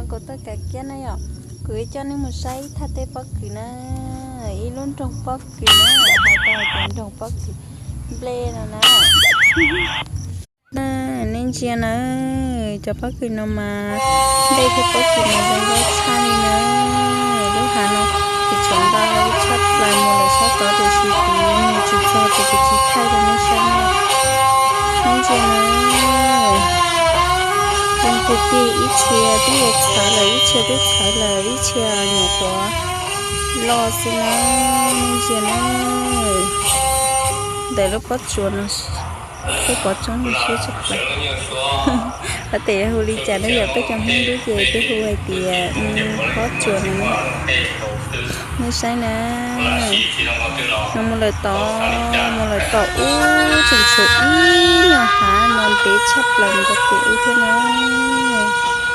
Kuv tau kav kiab na yom, kuv yuav coj nej mus saib ib thaj teb pob kws na, ib lub nroog pob kws na, hais tau hais tias nroog pob kws nplej no na. Nej ntsia na, cov pob kws no mas nplej thiab pob kws mas zoo nkauj tshaj li na. Lub hav no tsis tshua ntau tshaj plaws mus lawm sab tod tiam sis kuv mus tsis txog ces kuv tsis thaij rau nej saib na. Nej ntsia na, zoo tiag tiag, ib txhia twb yuav txhawv lawm, ib txhia twb txhawv lawm, ib txhia nyuam qhuav loj xwb na. Nej ntsia na, ntawm lub pob tsuas no, peb pov tsoob no siab tshaj plaws. Hais tias yog hu li cas na yom, peb cov Hmoob dub ces peb hu hais tias pob tsuas no. Nej saib na, no mus lawm tod, mus lawm tom ub tseem tshuav ib nyuag hav no ntev tshaj plaws mus rau pem ub thiab na.